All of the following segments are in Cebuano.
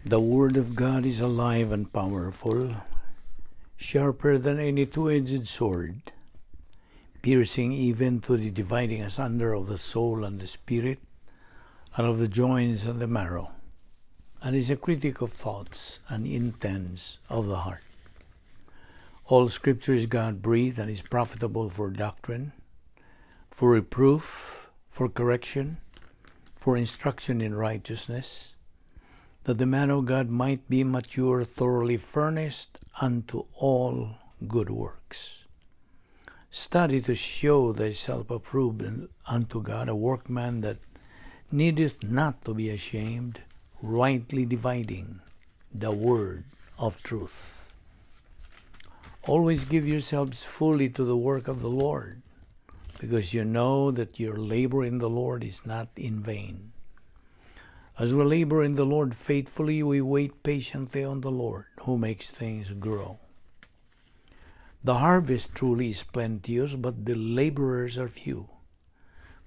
The Word of God is alive and powerful, sharper than any two-edged sword, piercing even to the dividing asunder of the soul and the spirit, and of the joints and the marrow, and is a critic of thoughts and intents of the heart. All Scripture is God-breathed and is profitable for doctrine, for reproof, for correction, for instruction in righteousness, that the man of God might be mature, thoroughly furnished unto all good works. Study to show thyself approved unto God, a workman that needeth not to be ashamed, rightly dividing the word of truth. Always give yourselves fully to the work of the Lord, because you know that your labor in the Lord is not in vain. As we labor in the Lord faithfully, we wait patiently on the Lord, who makes things grow. The harvest truly is plenteous, but the laborers are few.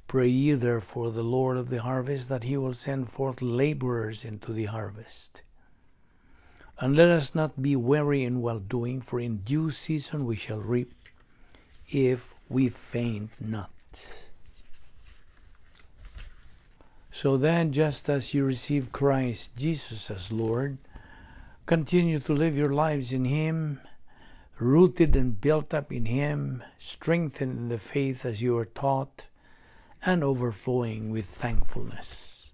Pray ye therefore the Lord of the harvest that he will send forth laborers into the harvest. And let us not be weary in well-doing, for in due season we shall reap, if we faint not. So then, just as you receive Christ Jesus as Lord, continue to live your lives in Him, rooted and built up in Him, strengthened in the faith as you are taught, and overflowing with thankfulness.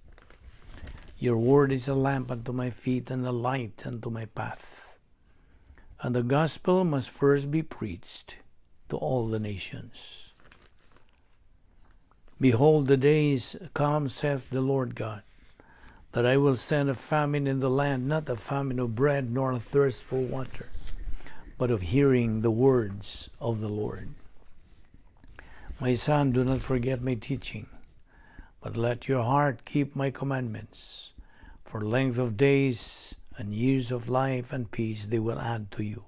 Your word is a lamp unto my feet and a light unto my path. And the gospel must first be preached to all the nations. Behold, the days come, saith the Lord God, that I will send a famine in the land, not a famine of bread, nor a thirst for water, but of hearing the words of the Lord. My son, do not forget my teaching, but let your heart keep my commandments. For length of days and years of life and peace they will add to you.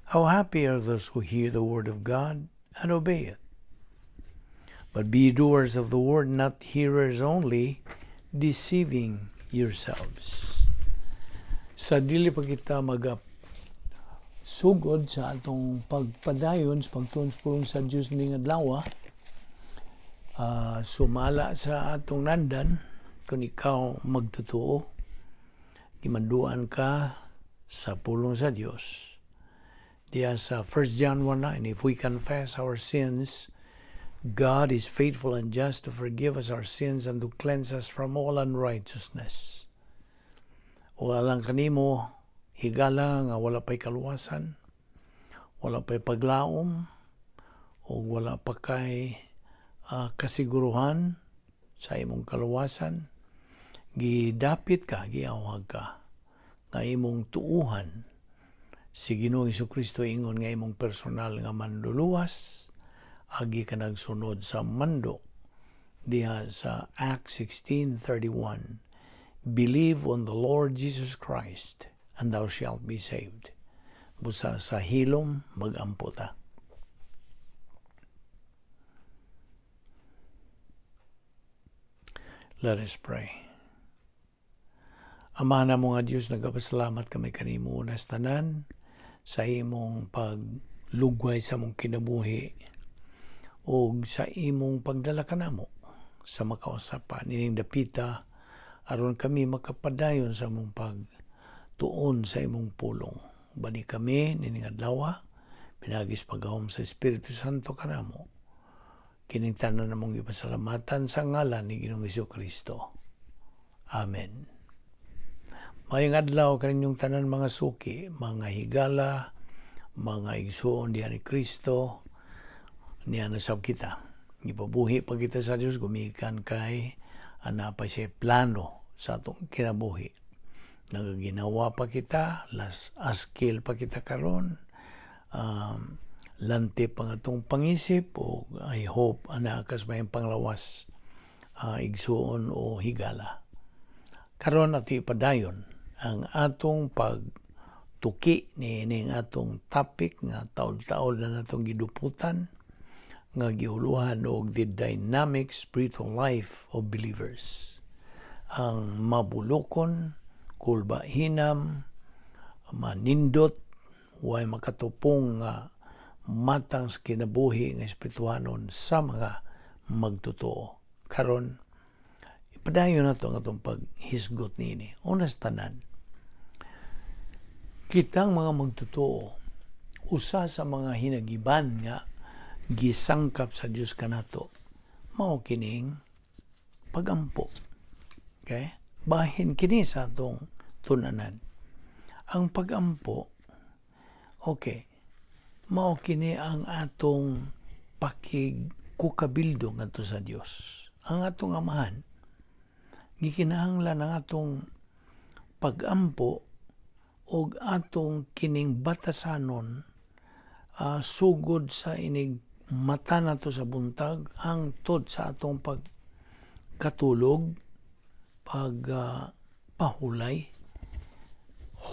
How happy are those who hear the word of God and obey it. But be doers of the word, not hearers only, deceiving yourselves. Sa dili pa kita magasugod sa atong pagpadayon sa pagtuon sa pulong sa Dios ning adlaw, sumala sa atong nandan, kung ikaw magtotoo, gimanduan ka sa pulong sa Dios. Diya sa 1 John 1:9, if we confess our sins, God is faithful and just to forgive us our sins and to cleanse us from all unrighteousness. O alang kanimo, higala nga wala pa'y kaluwasan, wala pa'y paglaom, o wala pa kay kasiguruhan sa imong kaluwasan, gidapit ka, giawhag ka, nga imong tuuhan si Ginoong Hesukristo ingon nga imong personal nga manluluwas, agi ka nagsunod sa mando diha sa Acts 16:31, believe on the Lord Jesus Christ and thou shalt be saved. Busa sa hilom magampo ta. Let us pray. Ama na mo nga Diyos, nagapasalamat kami kanimo unas tanan sa imong paglugway sa mong kinabuhi o sa imong pagdala kanamo sa makausapan ining dapita aron kami makapadayon sa imong pagtuon sa imong pulong. Bani kami nining adlaw pinagis paghahom sa Espiritu Santo kanamo. Kining tanan namong ipasalamatan sa ngalan ni Ginoong Hesukristo. Amen. Maayong adlaw kaninyong tanan mga suki, mga higala, mga igsuon diha ni Kristo. Niya nasab kita. Gipabuhi pa kita sa Dios gumikan kay ana pa siya plano sa atong kinabuhi. Nagaginawa pa kita, las askil pa kita karon, lanti pa nga atong pangisip o I hope ana kas may panglawas, igsuon o higala. Karon ato ipadayon ang atong pagtuki niining atong topic nga taod-taod na natong giduputan nga giuluhan og the dynamic spiritual life of believers. Ang mabulokon Kulba hinam, manindot, way makatupong nga matang sa kinabuhi nga espirituhanon sa mga magtotoo. Karon, ipadayon nato ang atong paghisgot niini. Una sa tanan, kitang mga magtotoo, usa sa mga hinagiban nga gisangkap sa Dios kanato, mao kining pagampo. Okay? Bahin kini sa atong tun-anan. Ang pagampo, okay, mao kini ang atong pakigkukabildo ngadto sa Dios. Ang atong Amahan, gikinahanglan ang atong pagampo og atong kining batasanon sugod sa inig mata nato sa buntag hangtod sa atong pagkatulog, pag pahulay,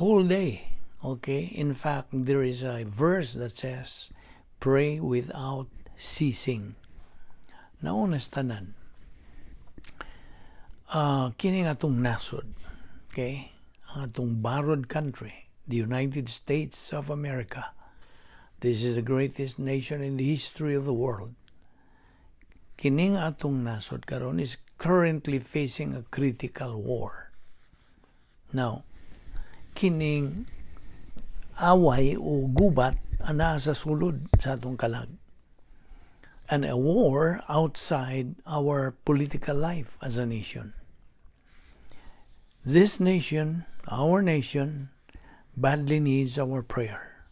whole day. Okay, in fact, there is a verse that says, "Pray without ceasing." Nauna sa tanan, kining atong nasod, okay, ang atong borrowed country, the United States of America. This is the greatest nation in the history of the world. Kining atong nasod karon is currently facing a critical war. Now, kining away o gubat anaa sa sulod sa atong kalag. And a war outside our political life as a nation. This nation, our nation, badly needs our prayer,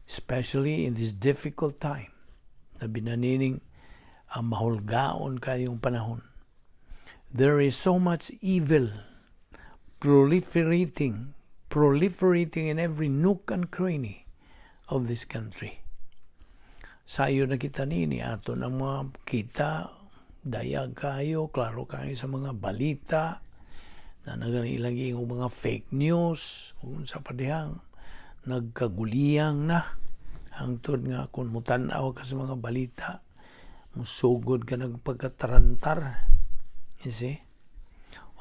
especially in this difficult time na binanining ang mahulgaon kayong panahon. There is so much evil proliferating in every nook and cranny of this country. Sayo na kita nini ato ng mga kita, dayag kayo, klaro kayo sa mga balita, na nagan ilang mga fake news, kung sa padihang nagkaguliyang na hangtod nga kung mutan-aw ka sa mga balita, musugod ka nagpagkatarantar. You see?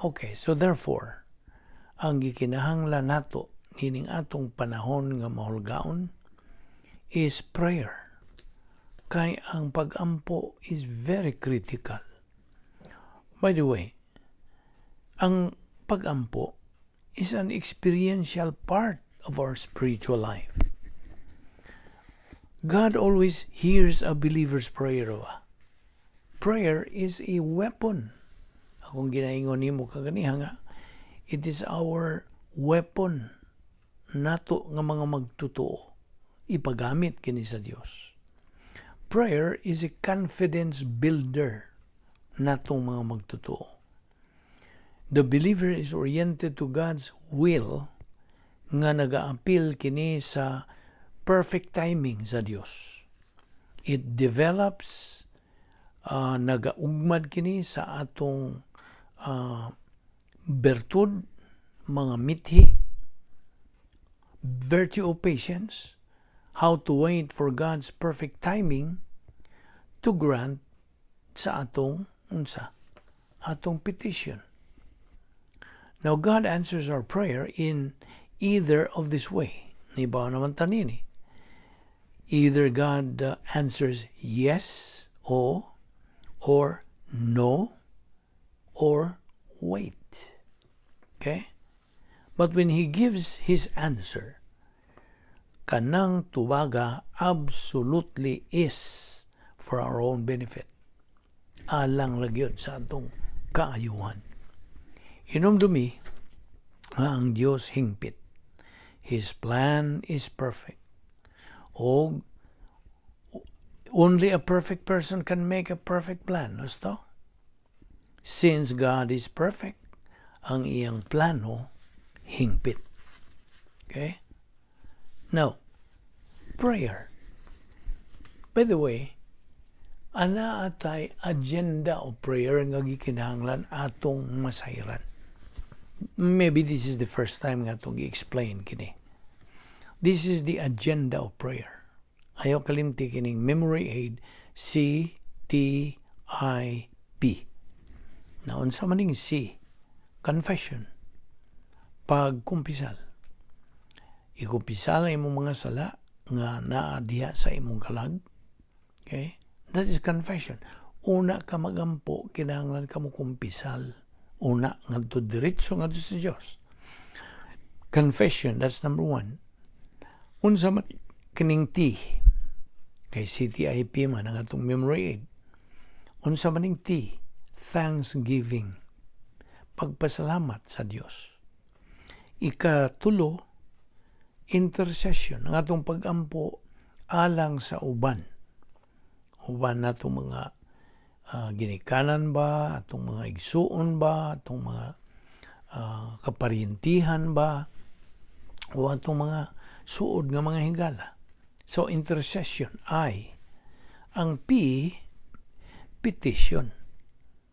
Okay, so therefore, ang gikinahanglan nato nining atong panahon nga mahulgaon is prayer. Kay ang pagampo is very critical. By the way, ang pagampo is an experiential part of our spiritual life. God always hears a believer's prayer, ba? Prayer is a weapon. Akong ginaingon nimo kaganiha nga, it is our weapon nato nga mga magtotoo. Ipagamit kini sa Dios. Prayer is a confidence builder natong mga magtotoo. The believer is oriented to God's will nga nagaapil kini sa perfect timing sa Dios. It develops, nagaugmad kini sa atong bertud, mga mithi, virtue of patience, how to wait for God's perfect timing to grant sa atong unsa atong petition. Now, God answers our prayer in either of this way. Nibaw naman tanini. Either God answers yes or no or wait. Okay? But when He gives His answer, kanang tubaga absolutely is for our own benefit. Alang lagyod sa atong kaayuhan. Hinumdumi nga ang Dios hingpit. His plan is perfect. O only a perfect person can make a perfect plan. Gusto? Since God is perfect, ang iyang plano hingpit. Okay? Now, prayer. By the way, ana atay agenda of prayer nga gikinahanglan atong masayran. Maybe this is the first time nga atong i-explain kini. This is the agenda of prayer. Ayaw kalimti kining memory aid C T I P. Now, unsa man ning C? Confession. Pagkumpisal. Ikumpisal ang imong mga sala nga naa diha sa imong kalag. Okay? That is confession. Una ka magampo, kinahanglan ka mo kumpisal. Una, ngadto diretso ngadto sa Dios. Confession, that's number one. Unsa man kining T? Kay CTIP man ang atong memory aid. Unsa man ning T? Thanksgiving. Pagpasalamat sa Dios. Ikatulo, intercession. Ang atong pagampo alang sa uban. Uban natong mga ginikanan ba, atong mga igsuon ba, atong mga kaparyentihan ba, o atong mga suod nga mga higala. So intercession ay ang P, petition.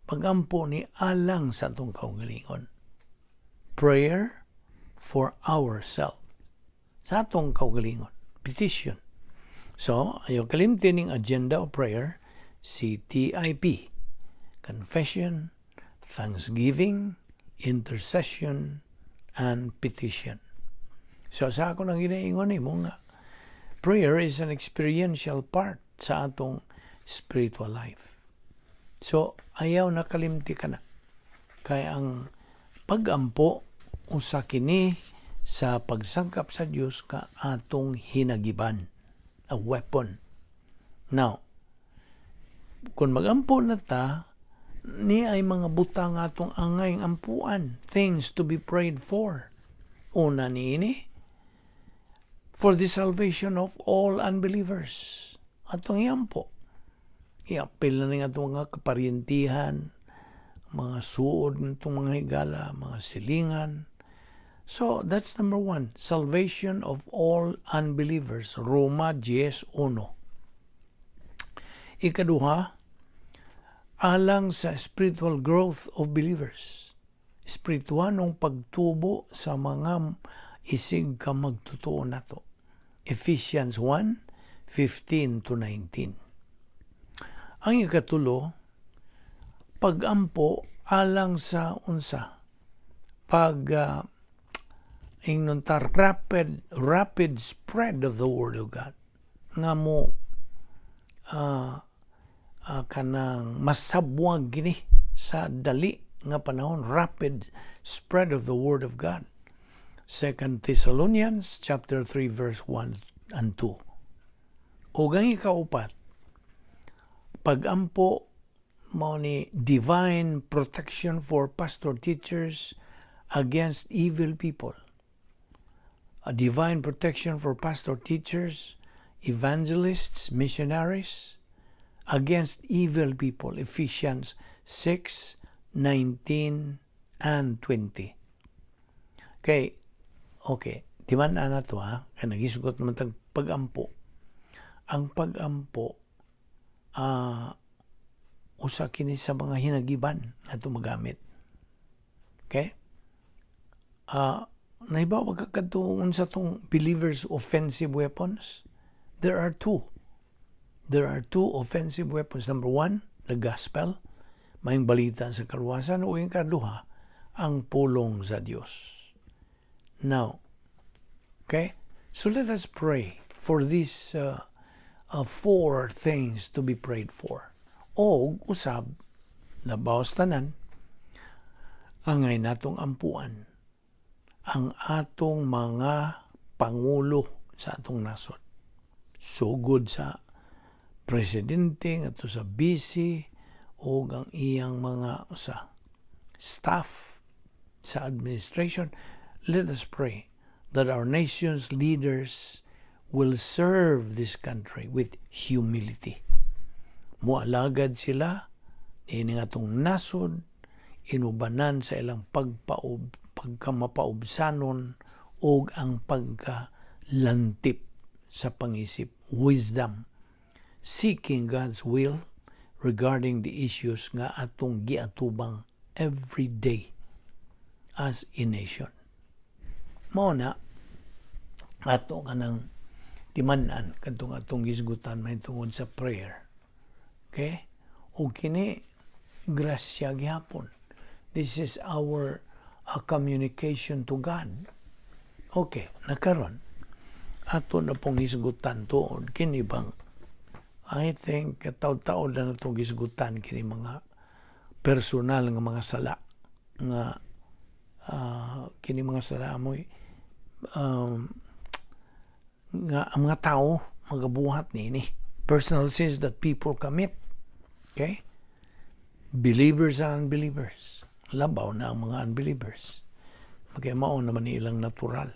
Pagampo ni alang sa atong kaugalingon. Prayer for ourselves. Sa atong kaugalingon. Petition. So, ayaw kalimti ning agenda of prayer, CTIP. Confession, thanksgiving, intercession, and petition. So, sa ako nang ginaingon nimo nga, prayer is an experiential part sa atong spiritual life. So, ayaw na kalimti ka na. Kaya ang pagampo, usa kini sa pagsangkap sa Dios ka atong hinagiban, a weapon. Now, kung magampo na ta, ni ay mga butang atong angay ampuan, things to be prayed for. Una niini, for the salvation of all unbelievers. Atong iampo. Iapil na ning atong mga kaparyentihan, mga suod nitong mga higala, mga silingan. So, that's number one. Salvation of all unbelievers. Roma 10.1. Ikaduha, alang sa spiritual growth of believers. Espirituanong pagtubo sa mga isig ka magtutuo nato. Ephesians 1:15 to 19. Ang ikatulo, pagampo alang sa unsa? Pag ingnon ta rapid spread of the word of God nga mo kanang masabwag gini sa dali nga panahon, rapid spread of the word of God. 2 Thessalonians chapter 3 verse 1 and 2. Ug ang ikaupat, pagampo mao ni divine protection for pastor teachers against evil people. A divine protection for pastor teachers, evangelists, missionaries against evil people. Ephesians 6, 19 and 20. Okay, di man na to ha, kaya nagisugot naman tag pagampo. Ang pagampo, usa kini sa mga hinagiban nga magamit. Okay? Nahibaw ba ka unsa tong believers' offensive weapons? There are two. There are two offensive weapons. Number one, the gospel, maayong balita sa kaluwasan, o yung kaduha, ang pulong sa Dios. Now, okay? So let us pray for these four things to be prayed for. O usab, labaw sa tanan, angay natong ampuan ang atong mga pangulo sa atong nasod. Sugod sa presidente ngadto sa bise o ang iyang mga sa staff sa administration. Let us pray that our nation's leaders will serve this country with humility. Mualagad sila ini atong nasod inubanan sa ilang pagkamapaubsanon ug ang pagkalantip sa pangisip, wisdom, seeking God's will regarding the issues nga atong giatubang every day as a nation. Mao na ato kanang timan-an kadtong atong gisgutan mahitungod sa prayer. Okay? Ug kini grasya gihapon. This is our a communication to God. Okay, nakaron. Ato na pong hisgutan tuod kini bang, I think taud-taud na natong hisgutan kini mga personal nga mga sala nga kini mga sala moy nga ang mga tao magabuhat niini, personal sins that people commit, okay? Believers and unbelievers. Labaw na ang mga unbelievers kay mao naman ilang natural.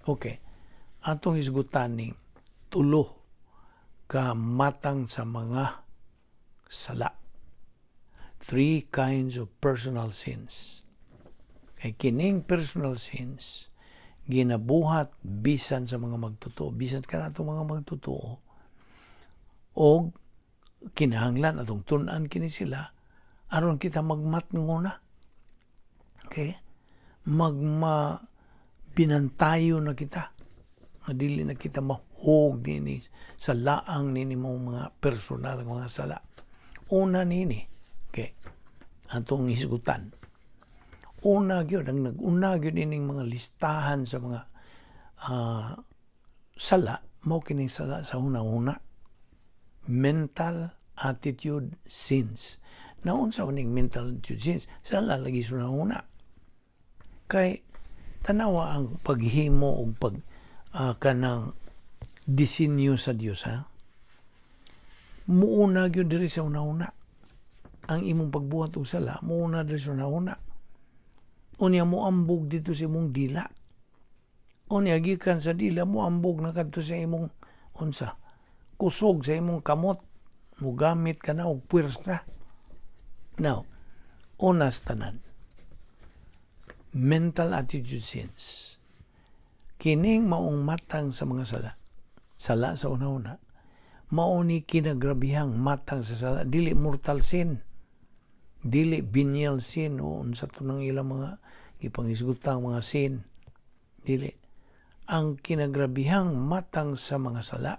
Okay, atong hisgutan ni tulo ka matang sa mga sala, three kinds of personal sins, kay kining personal sins ginabuhat bisan sa mga magtotoo, bisan kanato mga magtotoo, og kinahanglan atong tun-an kini sila aron kita magmatngo na, okay? Magma binantayo na kita nga dili na kita mahug nini sa laang nini mo mga personal nga mga sala. Una nini, okay, atong hisgutan, una gyud, ang nag-una gyud ining mga listahan sa mga sala mao kining sala sa huna-huna, mental attitude sins. Naunsa ning mental attitude sins? Sala lagi sa huna-huna, kay tanawa ang paghimo og pag kanang disenyo sa Dios, ha. Muuna gyud diri sa huna-huna ang imong pagbuhat og sala. Muuna diri sa huna-huna, unya moambog dito sa imong dila. Unya gikan sa dila, moambog na kadto sa imong unsa, kusog sa imong kamot. Mugamit ka na og puwersa. Now, una sa tanan, mental attitude sins. Kining maong matang sa mga sala, sala sa una-una, mao ni kinagrabihang matang sa sala. Dili mortal sin, dili venial sin o unsa to nang ilang mga gipangisgutang mga sin. Dili. Ang kinagrabihang matang sa mga sala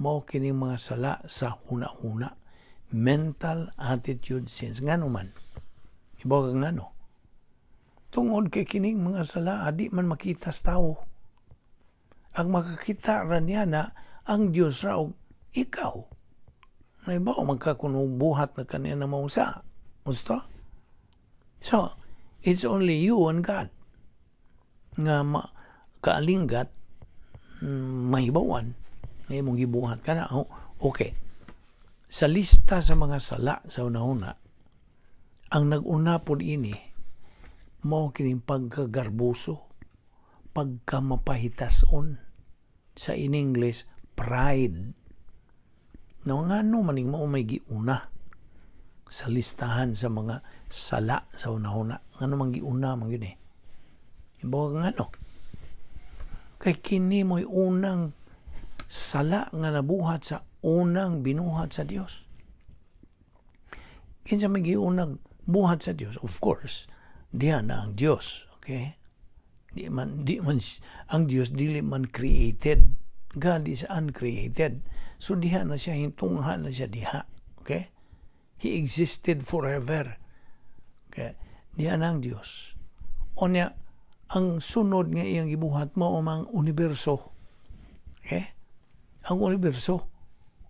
mao kining mga sala sa huna-huna, mental attitude sins. Ngano man? Ibaw ka ngano? Tungod kay kining mga sala adi man makita sa tawo. Ang makakita ra niya na ang Dios ra og ikaw. Naibaw magkakuno buhat na kaniya na mausa. Gusto? So, it's only you and God nga kaalinggat, mahibawan nga imong gibuhat ka na. Oh, okay. Sa lista sa mga sala sa una-una, ang nag-una pod ini mao kining pagkagarboso, pagkamapahitason. Sa in English, pride. No, ngano maning mao may giuna sa listahan sa mga sala sa una-una? Ngano man giuna man gyud eh? Ibaw ngano? Kay kini mo'y unang sala nga nabuhat sa unang binuhat sa Dios. Kinsa may giunang buhat sa Dios? Of course, diha na ang Dios, okay? Di man ang Dios dili man created. God is uncreated. So diha na siya, hintungha na siya diha. Okay? He existed forever. Okay? Diha na ang Dios. Onya, ang sunod nga iyang gibuhat mao ang universo. Okay? Ang universo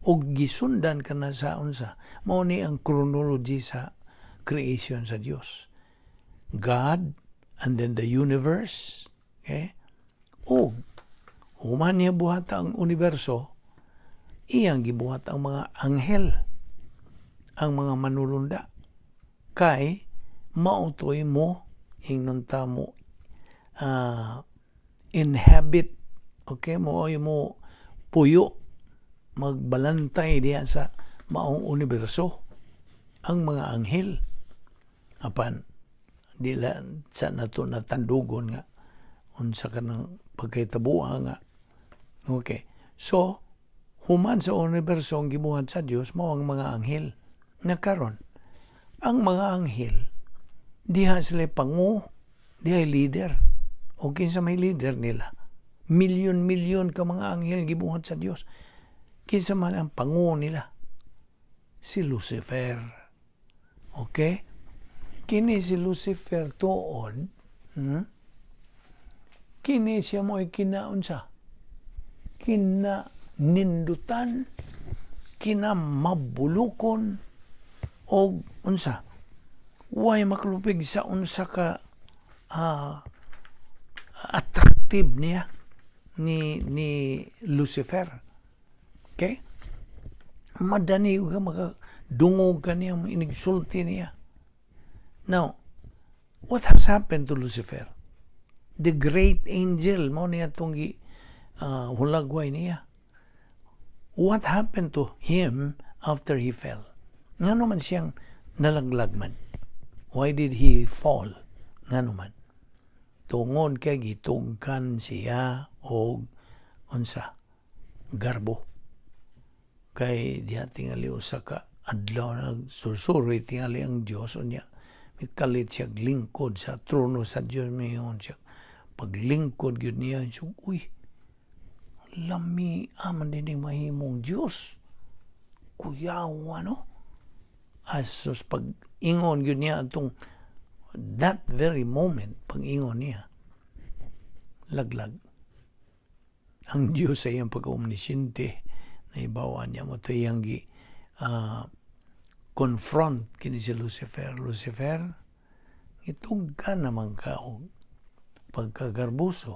og gisundan ka na sa unsa, mao ni ang chronology sa creation sa Dios. God and then the universe, okay? Og human niya buhat ang universo, iyang gibuhat ang mga anghel, ang mga manulunda, kay mautoy mo ingnon ta mo inhabit, okay, mo ay mo puyo, magbalantay diya sa maong universo ang mga anghel. Apan di la sa nato natandugon nga unsa kanang pagkahitabuha nga, okay. So human sa universo, ang gibuhat sa Dios mao ang mga anghel. Na karon, ang mga anghel, diha sila pangu, diha leader. O kinsa may leader nila? Milyon-milyon ka mga anghel gibuhat sa Dios. Kinsa man ang pangu nila? Si Lucifer. Okay? Kini si Lucifer tuod Kini siya mo'y kinaunsa? Kina nindutan, kina mabulukon, og unsa? Way makalupig sa unsa ka attractive niya ni Lucifer. Okay? Madani ka makadungog ka niya, inigsulti niya. Now, what has happened to Lucifer? The great angel, mo niya itong hulagway niya. What happened to him after he fell? Ngano man siyang nalaglag man? Why did he fall? Ngano man? Tungod kay gitugkan siya og unsa? Garbo. Kay diha tingali usa ka adlaw nagsursuroy tingali ang Dios, unya mikalit siya, lingkod sa trono sa Dios, mayon siya paglingkod gyud niya siya, "Uy, lami aman din mahimong Dios, kuyawa, no?" Asos, pag ingon gyud niya atong that very moment, pag ingon niya, laglag ang Dios sa iyang pagka-omnisciente. Naibawan niya mo ito, iyang gi confront kini si Lucifer. "Lucifer, itug ka naman ka og pagkagarbuso.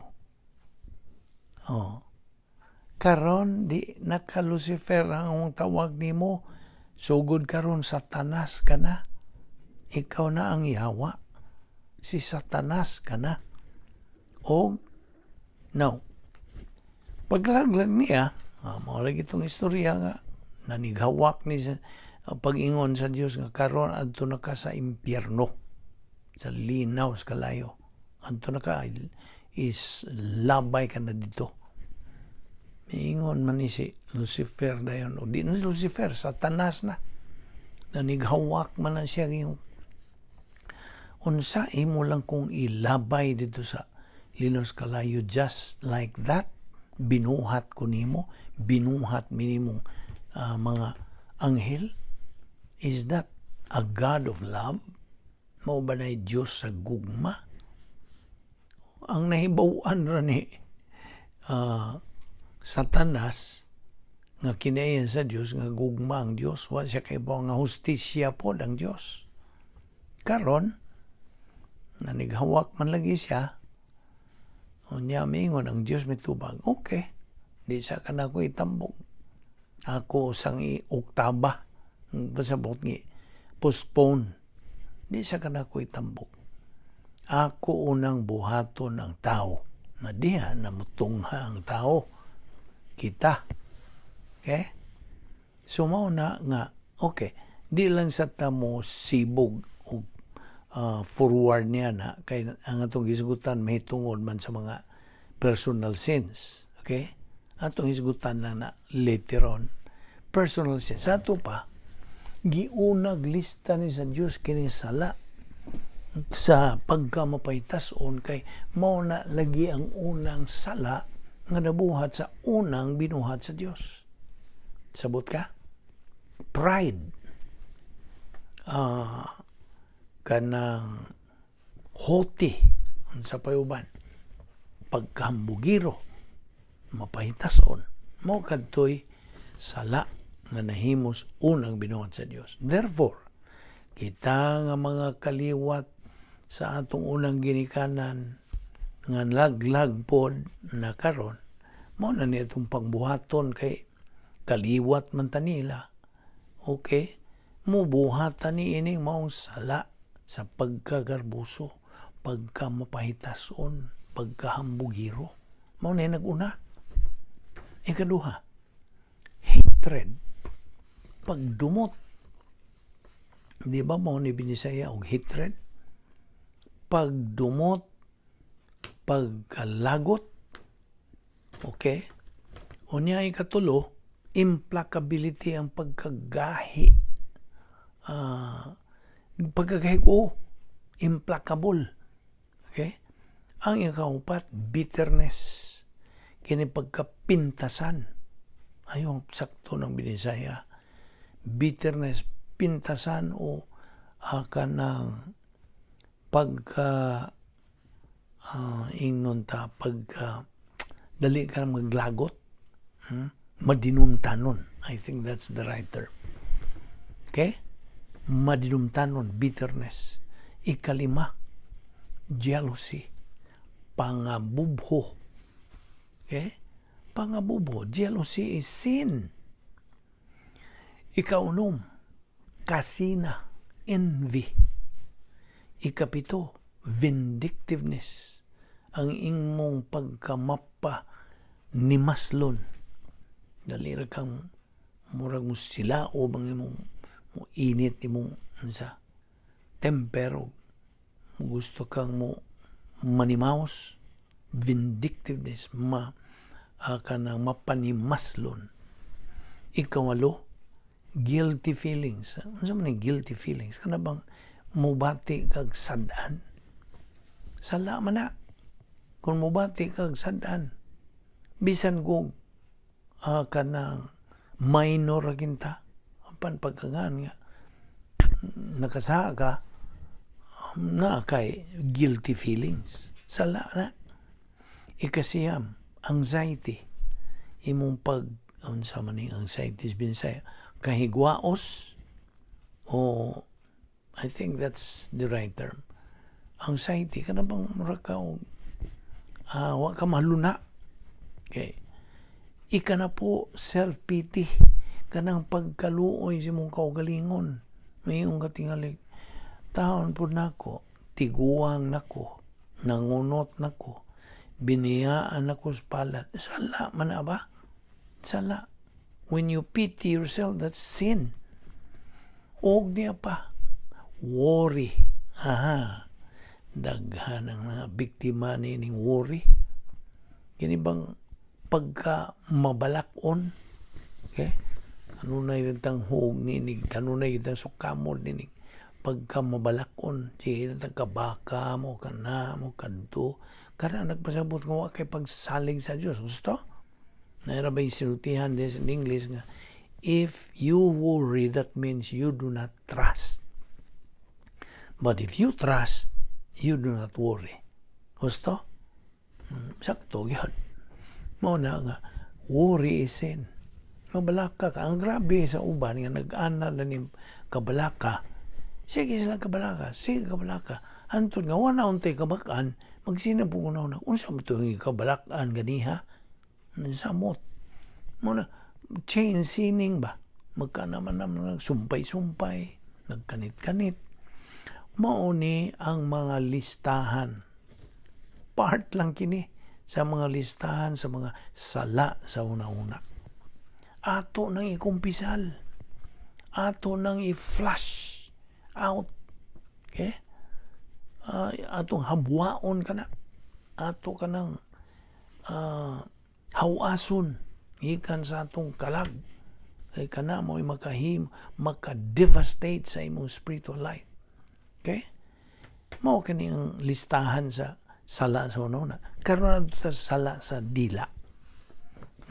Oh. Karon di naka Lucifer ang tawag nimo, sugod karon Satanas ka na. Ikaw na ang yawa. Si Satanas ka na." O now, paglaglag niya, mao lagi itong istorya nga nanighawak ni sa pag-ingon sa Dios nga karon adto na ka sa impyerno, sa linaw sa kalayo. Adto na ka, is labay ka na dito. Miingon man ni si Lucifer dayon, o di na si Lucifer, Satanas na. Nanighawak man na siya yung unsa, imo lang kong ilabay dito sa linos kalayo just like that? Binuhat ko nimo, binuhat minimong mga anghel. Is that a God of love? Mao ba na Diyos sa gugma? Ang nahibaw-an ra ni Satanas nga kinaiyan sa Dios nga gugma ang Dios, wa siya kaibaw nga hustisya pod ang Dios. Karon nanighawak man lagi siya. Unya miingon ang Dios, mitubag, "Okay, di sa ka nako itambog, ako sang i-oktaba." Pasabot ngi postpone. "Di sa ka nako itambog, ako unang buhaton ang tao." Na diha na mutungha ang tao, kita. Okay? So mao na nga, okay, di lang sa tamo sibog og forward niya na kay ang atong hisgutan mahitungod man sa mga personal sins. Okay? Atong hisgutan lang na later on. Personal sins. Sa ato pa, giunag lista ni sa Dios kini sala sa pagkamapaytas-on kay mao na lagi ang unang sala nga nabuhat sa unang binuhat sa Dios. Sabot ka? Pride. Kanang haughty unsa pay uban, pagkahambugiro, mapahitason, mo kadtoy sala nga nahimos unang binuhat sa Dios. Therefore, kita nga mga kaliwat sa atong unang ginikanan nga laglag pod na karon, mao na ni itong pagbuhaton kay kaliwat man ta nila. Okay, mubuhatan ni ining maong sala sa pagkagarbuso, pagkamapahitason, pagkahambugiro. Mao na nag-una. Ikaduha, hatred, pagdumot. Di ba mao ni Binisaya og hatred? Pagdumot, pagkalagot. Okay? Unya ikatulo, implacability, ang pagkagahi. Pagkagahi ko, implacable. Okay? Ang ikaupat, bitterness. Kini pagkapintasan. Ayon, sakto ng Binisaya. Bitterness, pintasan o kanang pagka Ingnon ta pag dali ka maglagot, Madinumtanon. I think that's the right term. Okay? Madinumtanon, bitterness. Ikalima, jealousy. Pangabubho. Okay? Pangabubho. Jealousy is sin. Ikaunom, kasina, envy. Ikapito, vindictiveness. Ang imong pagkamapa ni maslon. Dali ra kang murag mo sila o bang imong mo init imong unsa temper o gusto kang mo manimaos, vindictiveness, ma kanang mapanimaslon. Ikawalo, guilty feelings. Unsa man ang guilty feelings? Kana bang mubati kag sad-an? Sala man na kung mubati kag sad-an, bisan kung kanang minor ra kinta, apan pagkangan nga nakasaka ka na kay guilty feelings, sala na. Ikasiyam, anxiety. Imong pag unsa man ning anxiety sa Binisaya, kahigwaos, o I think that's the right term, anxiety. Kana bang mura ka og wa ka maluna. Okay. Ikanapo, self-pity. Kanang pagkaluoy sa imong kaugalingon. Mayong katingali, taon po nako, tiguang nako, nangunot nako, biniyaan nako sa palad. Sala man na ba? Sala. When you pity yourself, that's sin. Og niya pa, worry. Aha. Daghan ang mga biktima ni ning worry. Kini bang pagka mabalakon, okay? Kanunay rin tang hug ninig, kanunay tang sukamol ninig, pagka mabalakon, sige tang kabaka mo, kana mo, kadto, kana nagpasabot nga wa kay pagsalig sa Dios. Gusto? Naira ba yung sinultihan this in English nga, if you worry, that means you do not trust. But if you trust, you do not worry. Gusto? Sakto yun. Mao na nga, worry is sin. Mabalaka ka. Ang grabe sa uban nga nag-ana na ni kabalaka. Sige sila kabalaka, sige kabalaka. Hantod nga wala untay kabakan, magsinabong na una. Unsa mo ito yung kabalakan ganiha? Samot. Mao na, chain sinning ba? Magka naman naman nagsumpay-sumpay, nagkanit-kanit. Mao ni ang mga listahan. Part lang kini sa mga listahan sa mga sala sa una-una. Ato nang ikumpisal. Ato nang i-flush out. Okay? Atong habwaon ka na. Ato ka nang hawason gikan sa atong kalag. Kay kana mo makahim, maka-devastate sa imong spiritual life. Okay? Mao kini ang listahan sa sala sa una. Karon na sa sala sa dila.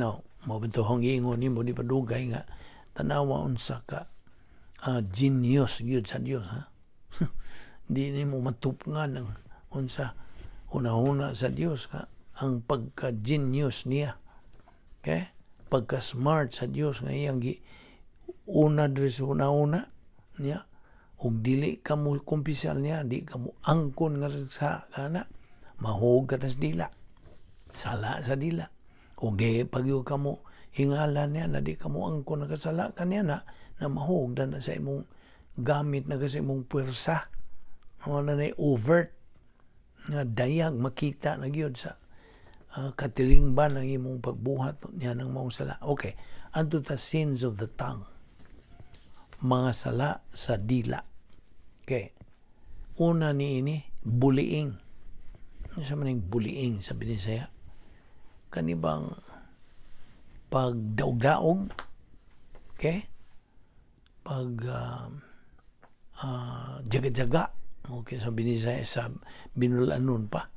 Now, mao bitaw ang giingon nimo di padugay nga tanawa unsa ka genius gyud sa Dios, ha. Di nimo matupngan ang unsa hunahuna sa Dios ka, ang pagka-genius niya. Okay? Pagka-smart sa Dios nga iyang gi una diri sa una-una niya, ug dili ka mo kumpisal niya, di ka mo angkon nga sa kana, mahug ka sa dila, sala sa dila. Ug di pagyo ka mo hingalan niya na di ka mo angkon nakasala ka niya na, na mahug na sa imong gamit na sa imong puwersa. Wala na overt nga dayag makita na gyud sa katilingban ang imong pagbuhat niya ng maong sala. Okay, adto ta sins of the tongue. Mga sala sa dila. Okay. Una ni ini, bullying. Ano sa maning bullying sa Binisaya? Kanibang pagdaog-daog, okay? Pag jaga-jaga, okay, sa Binisaya, sa binulanon pa.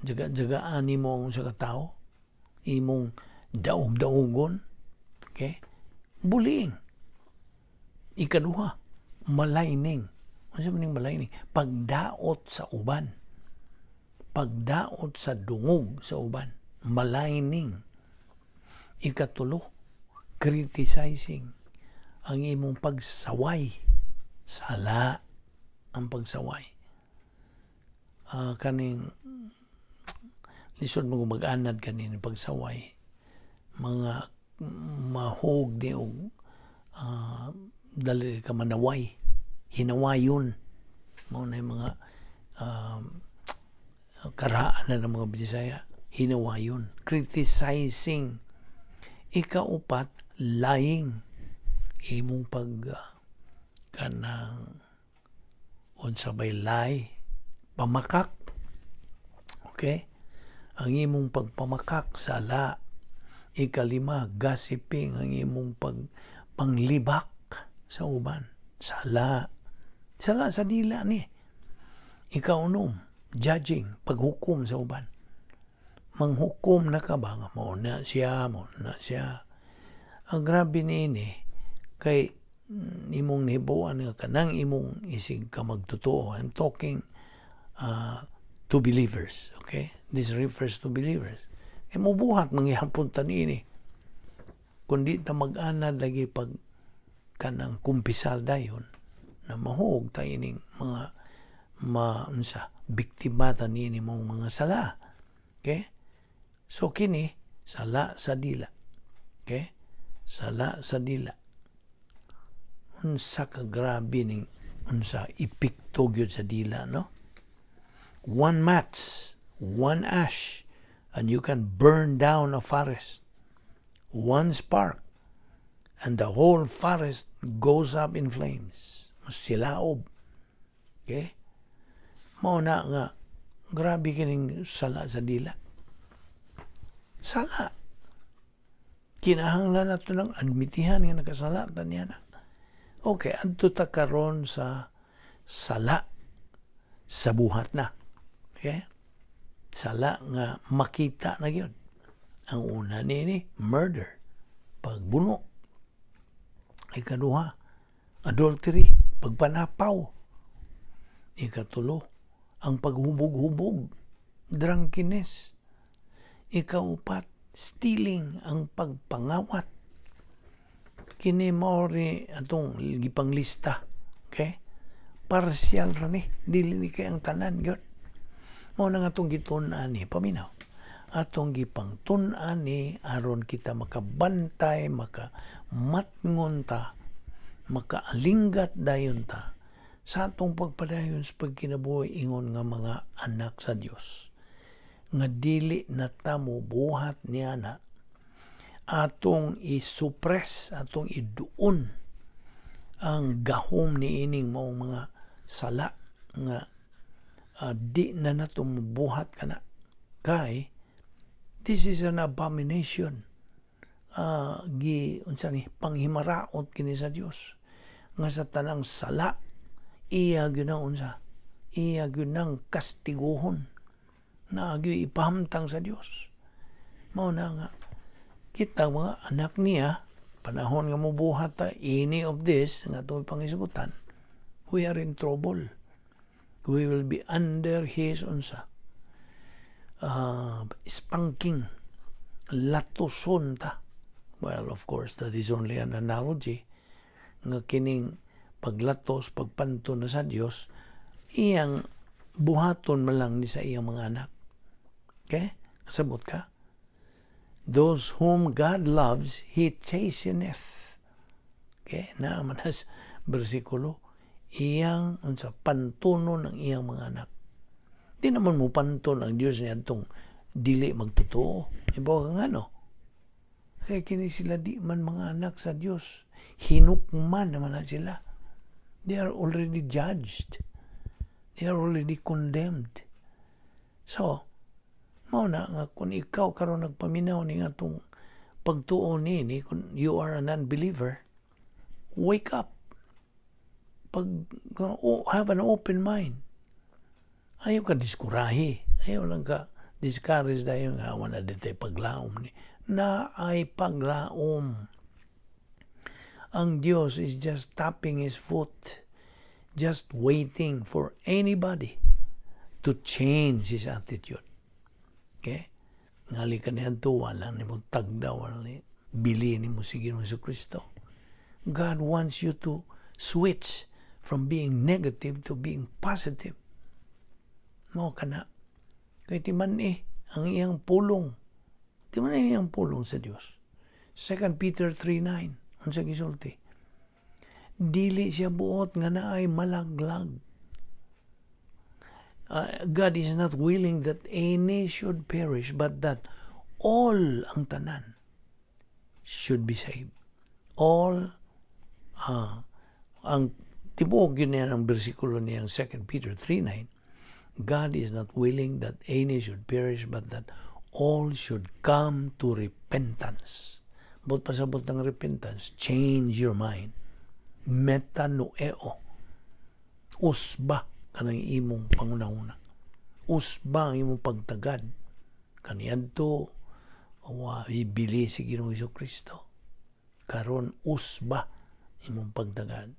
Jaga-jagaan nimo ang sa katao, imong daog-daogon, okay? Bullying. Ikaduha, maligning. Ano sa maning maligning? Pagdaot sa uban. Pagdaot sa dungog sa uban, maligning. Ikatulo, criticizing, ang imong pagsaway. Sala ang pagsaway. Kaning lisod mo mag-anad kanin pagsaway, mga mahog ni og dali ka manaway, hinawayon. Mao na yung mga karaan na ng mga Bisaya, hinawayon, criticizing. Ikaupat, lying, imong pag kanang, unsa bay lie, pamakak. Okay, ang imong pagpamakak, sala. Ikalima, gossiping, ang imong pag panglibak sa uban, sala. Sala sa dila ni. Ikaunom, judging, paghukom sa uban. Manghukom na ka ba nga mao na siya, mao na siya. Ang grabe niini kay imong nahibaw-an nga kanang imong isig ka magtotoo. I'm talking to believers, okay? This refers to believers. Kay mubuhat mangyapon ta niini. Kung di ta mag-anad lagi pag kanang kumpisal dayon na mahuog ta ining mga ma unsa, biktima ta niini mong mga sala. Okay? So kini sala sa dila. Okay? Sala sa dila. Unsa ka grabe ning unsa epekto gyud sa dila, no? One match, one ash, and you can burn down a forest. One spark, and the whole forest goes up in flames. Silaob. Okay? Mao na nga grabe kining sala sa dila. Sala. Kinahanglan nato nang admitihan nga nakasala ta niya na. Okay, adto ta karon sa sala sa buhat na. Okay? Sala nga makita na gyud. Ang una niini, murder, pagbuno. Ikaduha, adultery, pagpanapaw. Ikatulo, ang paghubog-hubog, drunkenness. Ikaupat, stealing, ang pagpangawat. Kini mao ri atong gipanglista. Okay? Partial ra ni, dili ni kay ang tanan gyud. Mao na nga atong gitun-an ni, paminaw. Atong gipangtun-an ni aron kita makabantay, makamatngon ta, makaalinggat dayon ta sa atong pagpadayon sa pagkinabuhi ingon nga mga anak sa Dios. Nga dili na ta mobuhat niya na atong i-suppress, atong iduon ang gahom ni ining maong mga sala nga di na nato mobuhat kana. Kay this is an abomination. Gi unsa ni, panghimaraot kini sa Dios nga sa tanang sala iya gyud ang unsa, iya gyud nang kastiguhon na gyud ipahamtang sa Dios. Mao na nga kita mga anak niya, panahon nga mobuhat ta any of this nga atong pangisgutan, we are in trouble. We will be under his unsa, spanking, latuson ta. Well, of course, that is only an analogy nga kining paglatos, pagpanto na sa Dios, iyang buhaton man lang ni sa iyang mga anak. Okay? Kasabot ka? Those whom God loves, He chasteneth. Okay? Naa man sa bersikulo, iyang unsa, pantunon ang iyang mga anak. Di naman mo panton ang Dios niya atong dili magtotoo. Ibaw ka nga, no? Kaya kini sila di man mga anak sa Dios. Hinukman naman na sila. They are already judged. They are already condemned. So, mao na nga kung ikaw karon nagpaminaw ni atong pagtuo ni, kung you are an unbeliever, wake up. Pag, oh, have an open mind. Ayaw ka diskurahi. Ayaw lang ka discourage dahil nga wala dito paglaom ni. Na ay paglaom. Ang Dios is just tapping His foot, just waiting for anybody to change his attitude. Okay? Ngali kaniadto, wala nimo tagda, wala ni bili nimo si Ginoong Kristo. God wants you to switch from being negative to being positive. Mao kana. Kay timan-i ang iyang pulong. Timan-i ang iyang pulong sa Dios. 2 Peter 3:9, unsa gisulti? Dili siya buot nga naay malaglag. God is not willing that any should perish, but that all, ang tanan, should be saved. All, ang tibuok yun niya ang bersikulo niyang 2 Peter 3:9, God is not willing that any should perish, but that all should come to repentance. Buot pasabot ng repentance, change your mind. Metanoeo. Usba kanang imong panghunahuna. Usba ang imong pagtagad. Kaniadto, wa ibili si Ginoong Kristo. Karon usba imong pagtagad.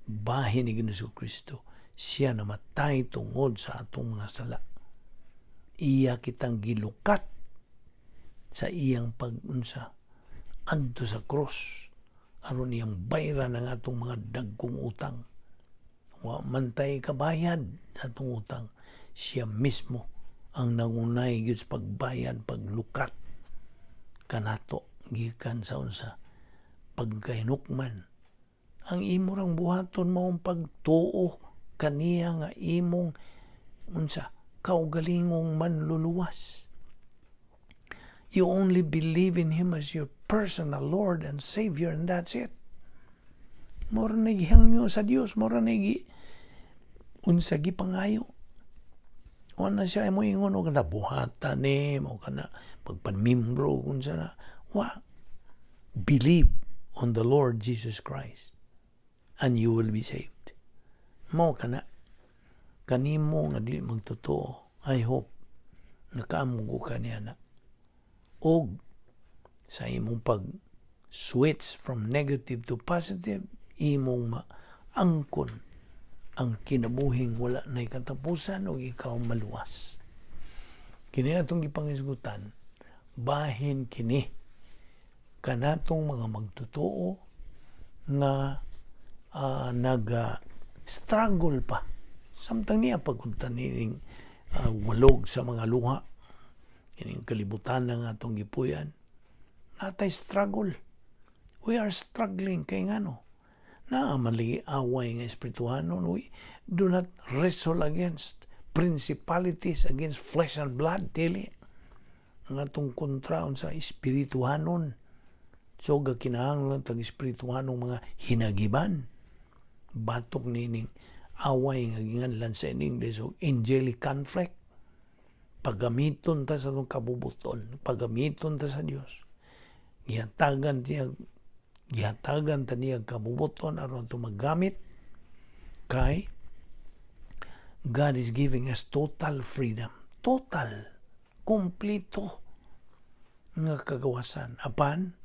Bahin ni Ginoong Kristo, siya namatay tungod sa atong mga sala. Iya kitang gilukat sa iyang pag-unsa adto sa cross aron iyang bayran ang atong mga dagkong utang. Wa man tay kabayad sa atong utang. Siya mismo ang nangunay gyud sa pagbayad, paglukat kanato gikan sa unsa, pagkahinukman. Ang imo rang buhaton maong pagtuo kaniya nga imong unsa, kaugalingong manluluwas. You only believe in Him as your personal Lord and Savior, and that's it. Mora na gihangyo sa Dios, mora na gi unsa gipangayo. Wa na siya mo ingon og kana buhatan ni mo kana pagpanmimbro unsa na. Wa. Believe on the Lord Jesus Christ and you will be saved. Mao kana. Kanimo nga dili magtotoo, I hope nakaamgo ka niya na. Og sa imong pag switch from negative to positive, imong maangkon ang kinabuhing wala na'y katapusan o ikaw maluwas. Kini atong gipangisgutan, bahin kini kanatong mga magtotoo nga naga struggle pa samtang niya pagkuntan nining walog sa mga luha, kining kalibutan nga atong gipuyan. Natay struggle. We are struggling kay ngano naa man lagi away nga espirituhanon. We do not wrestle against principalities, against flesh and blood. Dili. Ang atong kontra sa espirituhanon. So gakinahanglan tag espirituhanong mga hinagiban batok nining away nga ginganlan sa in English og angelic conflict. Pagamiton ta sa atong kabubuton, pagamiton ta sa Dios. Gihatagan ta niya kabubuton aron ato magamit kay God is giving us total freedom, total, kumpleto nga kagawasan. Apan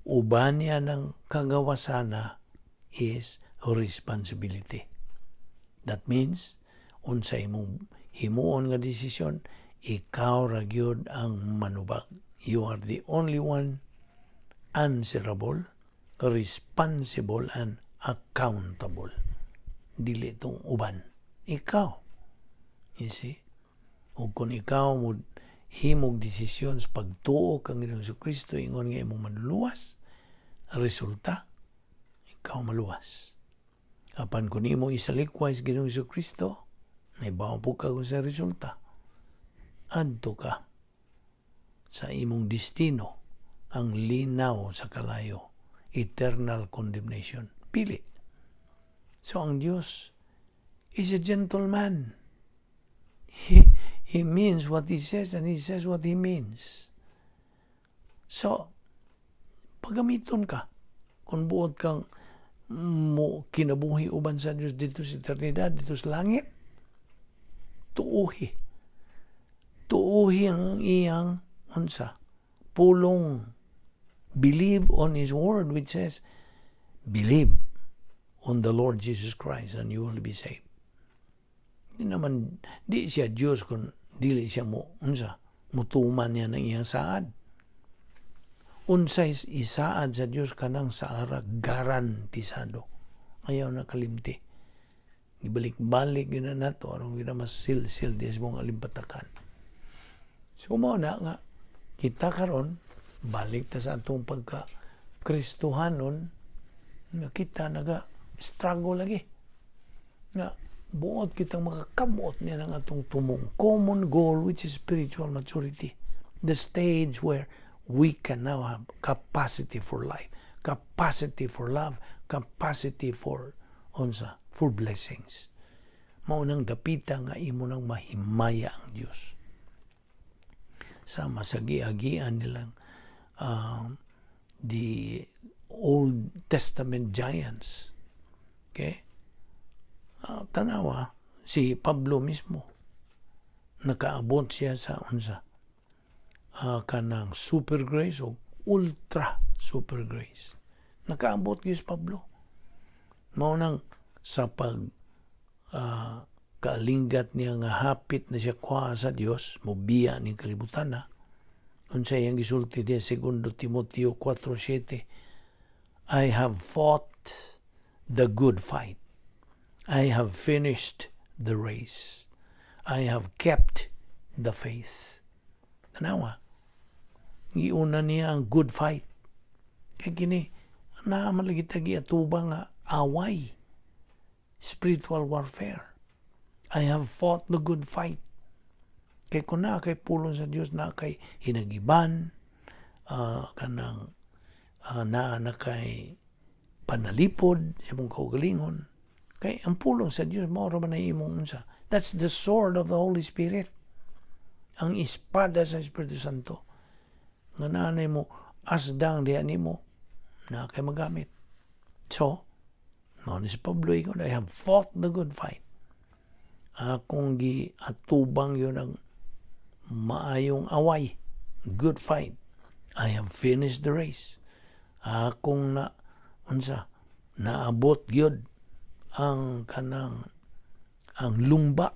uban niya ng kagawasana is responsibility. That means unsa imong himuon nga desisyon, ikaw ra gyud ang manubag. You are the only one answerable, responsible, and accountable. Dili itong uban. Ikaw. You see? O kung ikaw mo himog desisyon sa pagtuo kang Ginoong Kristo ingon nga imong manluluwas, resulta, ikaw maluwas. Apan kung imo isalikway sa Ginoong Kristo, naibaw po ka kung sa resulta. Adto ka sa imong destino, ang linaw sa kalayo, eternal condemnation. Pili. So ang Dios is a gentleman. He means what he says and he says what he means. So, pagamiton ka. Kung buot kang mo kinabuhi uban sa Dios dito sa eternidad, dito sa langit, tuuhi. Tuuhi ang iyang unsa, pulong. Believe on His word, which says, "Believe on the Lord Jesus Christ and you will be saved." Di naman, di siya Diyos kung dili siya mo, unsa, mutuman niya ng iyang saad. Unsay isaad sa Dios, kanang saara garantisado. Ayaw na kalimti. Ibalik-balik yun na nato aron gina masilsil di sa mong alimpatakan. So mao na nga kita karon, balik ta sa atong pagka Kristohanon, nga kita naga struggle lagi nga buot kitang makakabot niya ng atong tumong common goal, which is spiritual maturity, the stage where we can now have capacity for life, capacity for love, capacity for unsa, for blessings. Mao nang dapita nga imo nang mahimaya ang Dios. Sama sa giagian nilang the Old Testament giants. Okay? Tanawa, si Pablo mismo, nakaabot siya sa unsa, kanang super grace o ultra super grace. Nakaabot gyud si Pablo. Mao nang sa pag kaalinggat niya nga hapit na siya kuha sa Dios, mobiya ning kalibutan na, unsa iyang gisulti diya, Segundo Timoteo 4:7, "I have fought the good fight. I have finished the race. I have kept the faith." Tanawa. Giuna niya ang good fight. Kay kini, naa man lagi ta giatubang nga away. Spiritual warfare. I have fought the good fight. Kay kung naa kay pulong sa Dios, naa kay hinagiban, kanang naa na kay panalipod sa imong kaugalingon. Kay ang pulong sa Dios mao ra man na imong unsa. That's the sword of the Holy Spirit. Ang espada sa Espiritu Santo. Nga naa mo asdang diha nimo na kay magamit. So, mao ni si Pablo ingon, "I have fought the good fight." Akong giatubang yun ang maayong away. Good fight. I have finished the race. Akong na unsa, naabot gyud ang kanang ang lumba.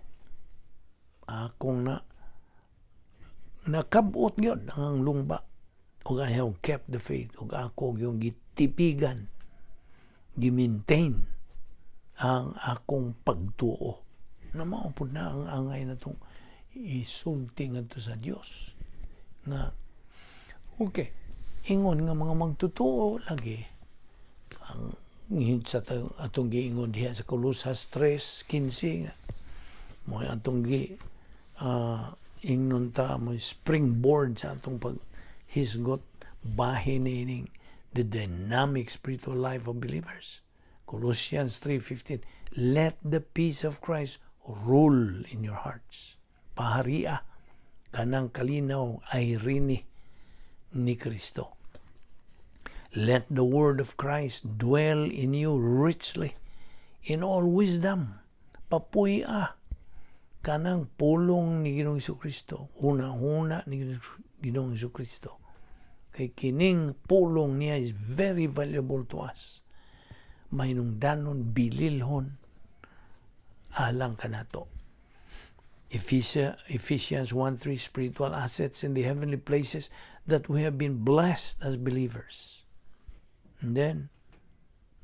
Akong na nakabot gyud ang lungba ug I have kept the faith, ug ako yung gitipigan, gi-maintain ang akong pagtuo na mao pud na ang angay natong isulti ngadto sa Dios nga okay, ingon nga mga magtotoo lagi ang sa atong giingon diha sa Colosas 3:15 nga mo atong gi ingnon ta mo springboard sa atong paghisgot bahin nining the dynamic spiritual life of believers. Colossians 3:15, "Let the peace of Christ rule in your hearts." Paharia kanang kalinaw ay rini ni Kristo. "Let the word of Christ dwell in you richly in all wisdom." Papuy-a kanang pulong ni Ginoong Kristo, huna-huna ni Ginoong Kristo. Kay kining pulong niya is very valuable to us. Mahinungdanon, bililhon, alang kanato. Ephesians 1:3, spiritual assets in the heavenly places that we have been blessed as believers. And then,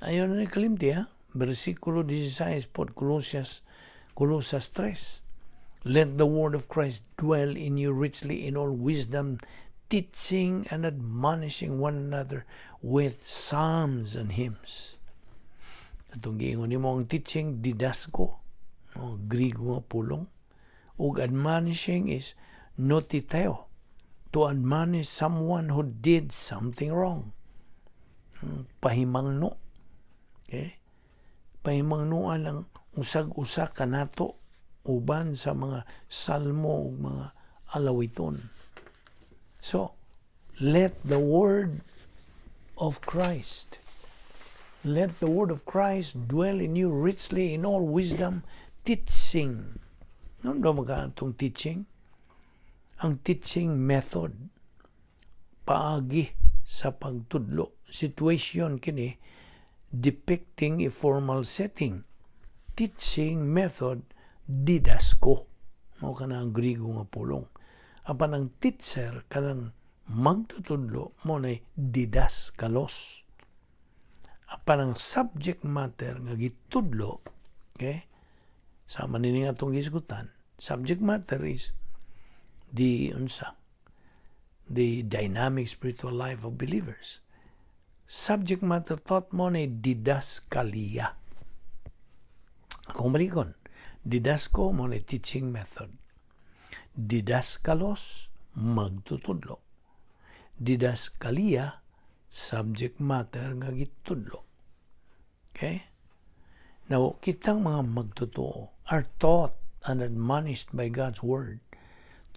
ayaw na ni kalimti ha, versikulo 16 po, Colosas 3. "Let the word of Christ dwell in you richly in all wisdom, teaching and admonishing one another with psalms and hymns." Atong giingon nimo ang teaching, didasko, no, Griego nga pulong. Ug admonishing is notiteo, to admonish someone who did something wrong. Pahimangno. Okay? Pahimangnoan ang usag-usa kanato uban sa mga salmo ug mga alawiton. So, let the word of Christ dwell in you richly in all wisdom, teaching. Ano daw magkaantong teaching? Ang teaching method, paagi sa pagtudlo. Situation kini depicting a formal setting. Teaching method. Didasko. Mao kana ang Griego nga pulong. Apan ang teacher, kanang magtutudlo, mao nay didaskalos. Apan ang subject matter nga gitudlo, okay? Sama nini nga atong gisgutan, subject matter is the unsa, the dynamic spiritual life of believers. Subject matter taught, mao ni didaskalia. Kung balikon, didasko mao ni teaching method. Didaskalos, magtutudlo. Didaskalia, subject matter nga gitudlo. Okay? Now, kitang mga magtotoo are taught and admonished by God's Word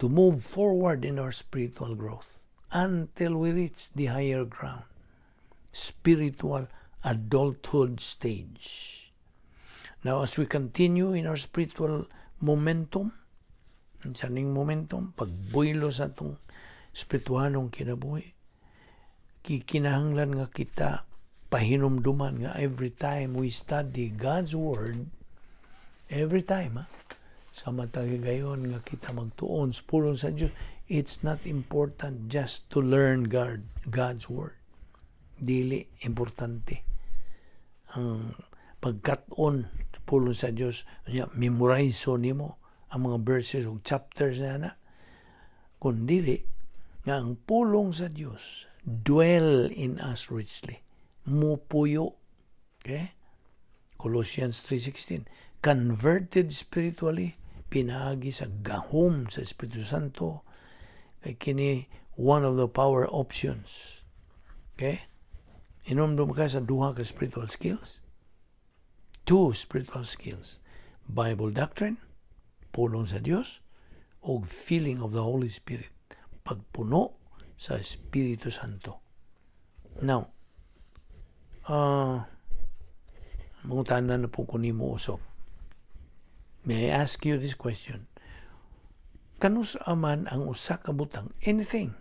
to move forward in our spiritual growth until we reach the higher ground, spiritual adulthood stage. Now, as we continue in our spiritual momentum, sa ning momentum, pagbuylo sa atong espirituhanong kinabuhi, kikinahanglan nga kita pahinumduman nga every time we study God's Word, every time, ha, sa matag higayon nga kita magtuon sa pulong sa Dios, it's not important just to learn God's Word. Dili importante ang pagkat-on sa pulong sa Dios, nya memorize nimo ang mga verses ug chapters na, kun dili nga ang pulong sa Dios dwell in us richly, mupuyo. Okay? Colossians 3:16. Converted spiritually pinaagi sa gahom sa Espiritu Santo, kay kini one of the power options. Okay? Inomdom ka sa duha ka spiritual skills. Two spiritual skills. Bible doctrine, pulong sa Dios, ug filling of the Holy Spirit, pagpuno sa Espiritu Santo. Now, mangutana na po ko nimo usop. May I ask you this question? Kanus-a man ang usa ka butang, anything,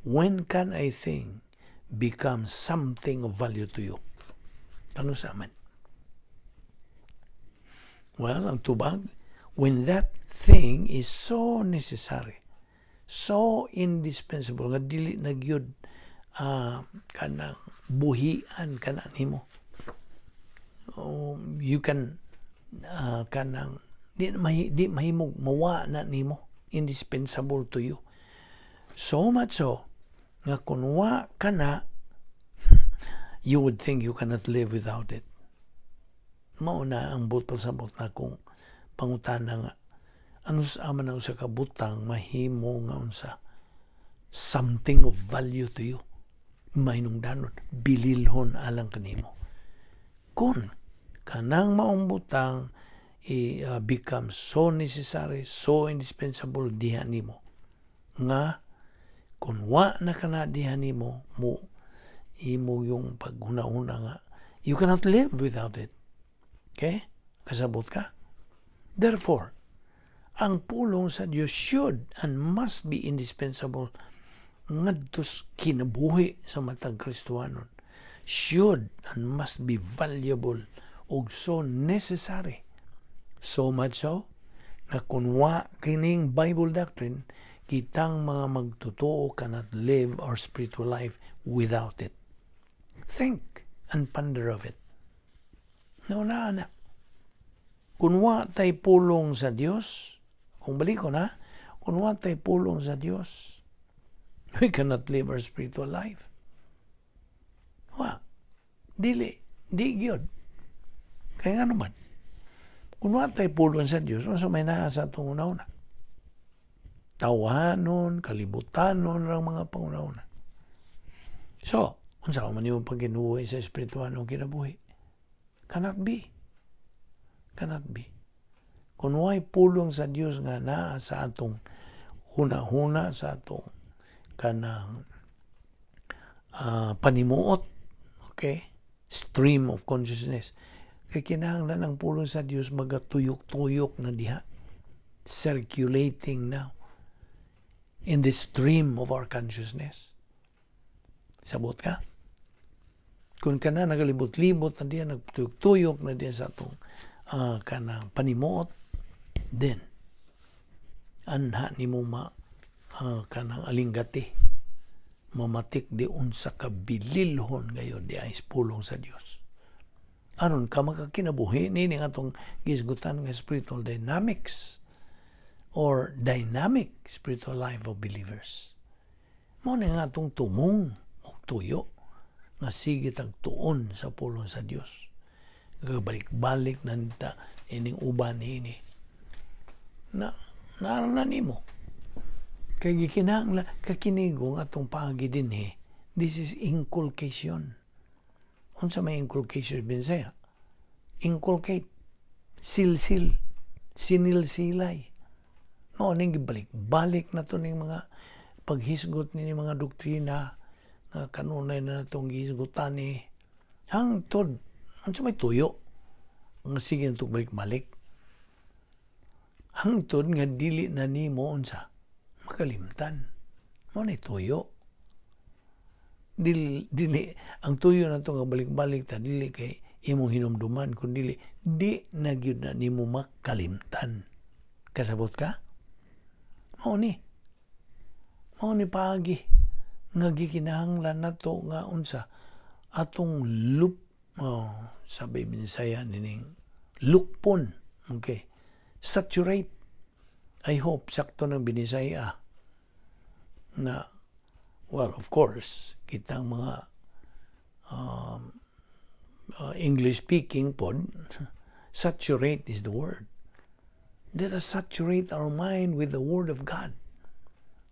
When can a thing become something of value to you? Kanus-a man? Well, ang tubag, when that thing is so necessary, so indispensable, nga dili na gyud kanang buhian kana nimo. Oh, you can kanang di mahimog mawa na nimo, indispensable to you. So much so nga kung wa kana, you would think you cannot live without it. Mao na ang buot pasabot na kung pangutana nga kanus-a man ang usa ka butang mahimo nga unsa, something of value to you, mahinungdanon, bililhon alang kanimo, kung kanang maong butang i become so necessary, so indispensable diha nimo nga kung wa na kana diha nimo, mo imo yung paghuna-huna nga you cannot live without it. Okay? Kasabot ka? Therefore, ang pulong sa Dios should and must be indispensable ngadto sa kinabuhi sa matag Kristohanon. Should and must be valuable ug so necessary. So much so na kung wa kining Bible doctrine, kitang mga magtotoo cannot live our spiritual life without it. Think and ponder of it. No na na. Kung wa tay pulong sa Dios, kung balik ko na, kung wa tay pulong sa Dios, we cannot live our spiritual life. Wa. Dili. Di gyud. Kaya nga naman, kung wa tay pulong sa Dios, unsa may naa sa atong una-una? Tawanon, kalibutanon ang mga panguna-una. So, unsa man imong pagkinuhi sa espiritual kinabuhi? Cannot be. Cannot be. Kung way pulong sa Dios nga naa sa atong huna-huna, sa atong kanang panimuot, okay? Stream of consciousness. Kay kinahanglan ang pulong sa Dios magatuyok-tuyok na diha. Circulating now in the stream of our consciousness. Sabot ka? Kung kana nagalibot-libot na diya, nagtuyok-tuyok na diya sa atong kanang panimuot, Then, anha nimo ma kanang alinggati, mamatik di unsa ka bililhon gayod di ay pulong sa Dios. Aron ka makakinabuhi nini atong gisgutan nga spiritual dynamics or dynamic spiritual life of believers. Mao ni nga atong tumong og tuyo nga sige tag tuon sa pulong sa Dios. Balik-balik nanta ining uban ini. Na naara na nimo. Kay gikinahanglan kakinigong atong paagi dinhi. This is inculcation. Unsa may inculcation, Binsaya? Inculcate. Silsil. Sinilsilay. Mao ning gibalik-balik na to ning mga paghisgot ni mga doktrina nga kanunay na natong gihisgutan ni hangtod unsa may tuyo nga sige natong balik-balik hangtod nga dili na nimo unsa makalimtan. Mao ni tuyo. Dili, dili ang tuyo nato nga balik-balik ta, dili kay imong hinumduman, kun dili di na gyud na nimo makalimtan. Kasabot ka? Mao ni paagi nga gikinahanglan nato nga unsa atong lup, oh, sabi Binisaya nining lukpon. Okay, saturate. I hope sakto ng Binisaya na. Well, of course, kitang mga English speaking pod, saturate is the word. Let us saturate our mind with the word of God.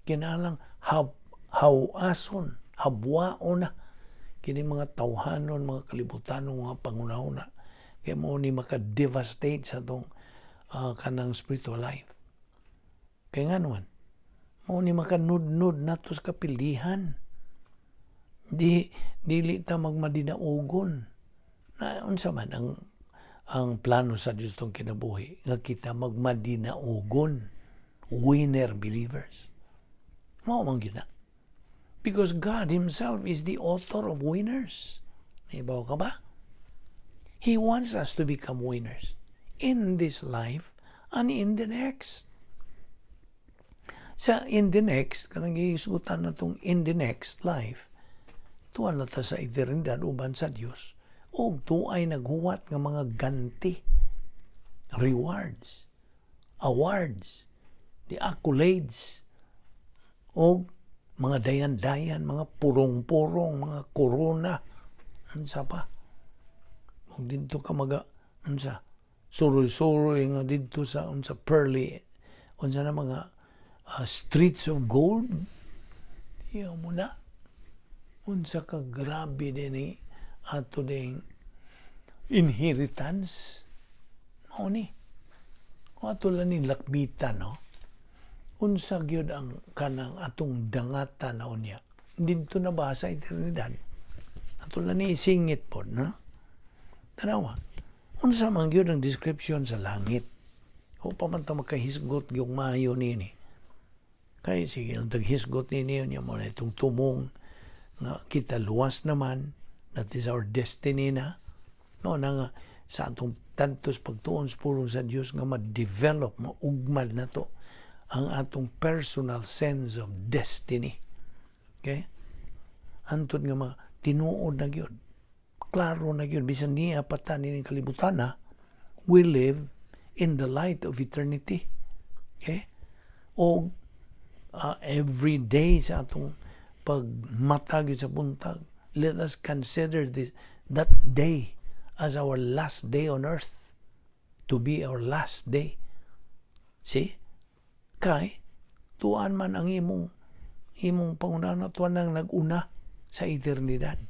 Kinalang hawason, habwaon na kini mga tawhanon, mga kalibutanon, mga pangunahuna kay mo ni maka-devastate sa atong kanang spiritual life. Kay nga naman mao ni makanudnud nato sa kapilihan. Di dili ta magmadinaugon na. Unsa man ang plano sa Dios tong kinabuhi? Nga kita magmadinaugon, winner believers. Mao man gyud na, because God himself is the author of winners. Naibaw ka ba? He wants us to become winners in this life and in the next. Sa in the next, kanang gihisgutan na tong in the next life, tuwa na ta sa eternidad uban sa Dios og tuay naghuwat nga mga ganti, rewards, awards, the accolades, og mga dayan-dayan, mga purong-purong, mga korona, unsa pa. Ug didto ka maga unsa, suroy-suroy nga didto sa unsa, pearly, unsa na mga streets of gold. Iya mo na. Unsa ka grabe din ni ato ding inheritance. Mao ni. Kung ato lang ning lakbitan, no? Unsa gyud ang kanang atong dangatan na unya? Didto na ba sa eternidad? Ato lang ni isingit pod, no? Tanawa. Unsa man gyud ang description sa langit? O pa man ta makahisgot yung maayo nini. Kay sige ang taghisgot nini niya mo na itong tumong nga kita luwas naman, that is our destiny na, no, na nga sa atong tantos pagtuon sa pulong sa Dios nga ma-develop, maugmad na to ang atong personal sense of destiny. Okay, antod nga mga tinuod na gyud, klaro na gyud, bisan niya pa ta nining kalibutan na, we live in the light of eternity. Okay, o every day sa atong pagmata gyud sa buntag, let us consider this that day as our last day on earth, to be our last day. See, kay tuan man ang imong pangunahuna, tuan nang nag-una sa eternidad.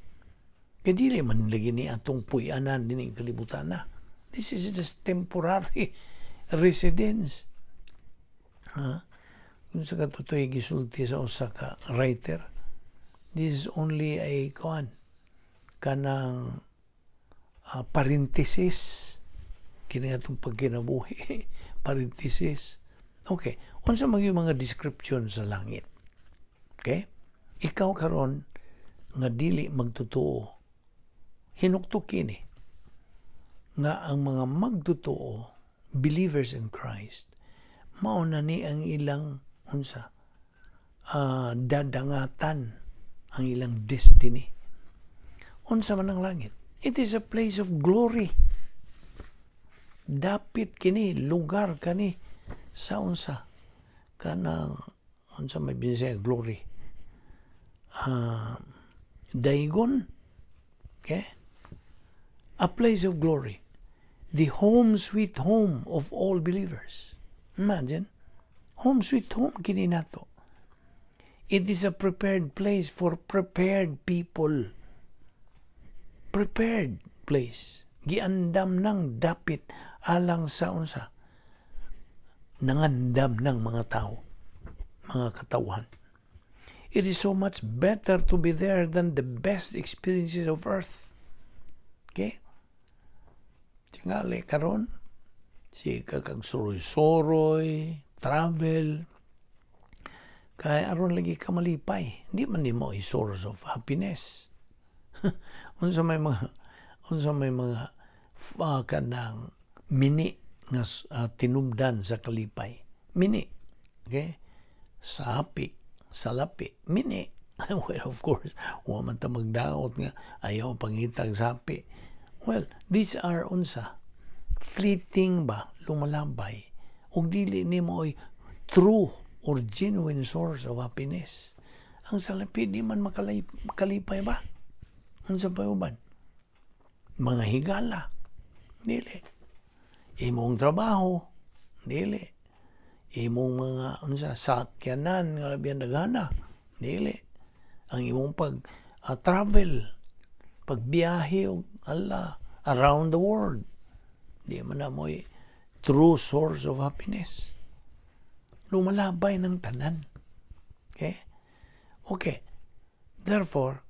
Kay dili man lagi ni atong puy-anan dinhi kalibutan na. This is just temporary residence, ha? Kung sa katutoy gisulti sa usa ka writer, this is only a kuan, kanang parenthesis kini atong pagkinabuhi, parenthesis. Okay, unsa man yung mga description sa langit? Okay, ikaw karon nga dili magtotoo, hinukto kini nga ang mga magtotoo, believers in Christ. Mao na ni ang ilang unsa dadangatan, ang ilang destiny. Unsa man ang langit? It is a place of glory. Dapit kini, lugar kani sa unsa, kanang unsa may Binisaya, glory, daygon. Okay, a place of glory, the home sweet home of all believers. Imagine, home sweet home kini nato. It is a prepared place for prepared people. Prepared place, giandam ng dapit alang sa unsa, nangandam ng mga tao, mga katawhan. It is so much better to be there than the best experiences of earth. Okay? Tingali karon si kakag suroy-suroy, travel, kay aron lagi ka malipay. Hindi man nimo a source of happiness. Unsa may mga kanang mini nga tinubdan sa kalipay. Mini. Okay? Sapi, salapi, mini. Well, of course, wa man ta magdaot nga ayaw pangitag sapi. Well, these are unsa, fleeting ba, lumalabay. Ug dili nimo ay true or genuine source of happiness. Ang salapi di man makalipay ba? Unsa pa uban? Mga higala. Dili. Imong trabaho. Dili. Imong mga unsa, sakyanan nga labihan daghana. Dili. Ang imong pag travel, pagbiyahe og ala around the world. Di man na mo'y true source of happiness. Lumalabay ng tanan. Okay? Okay. Therefore,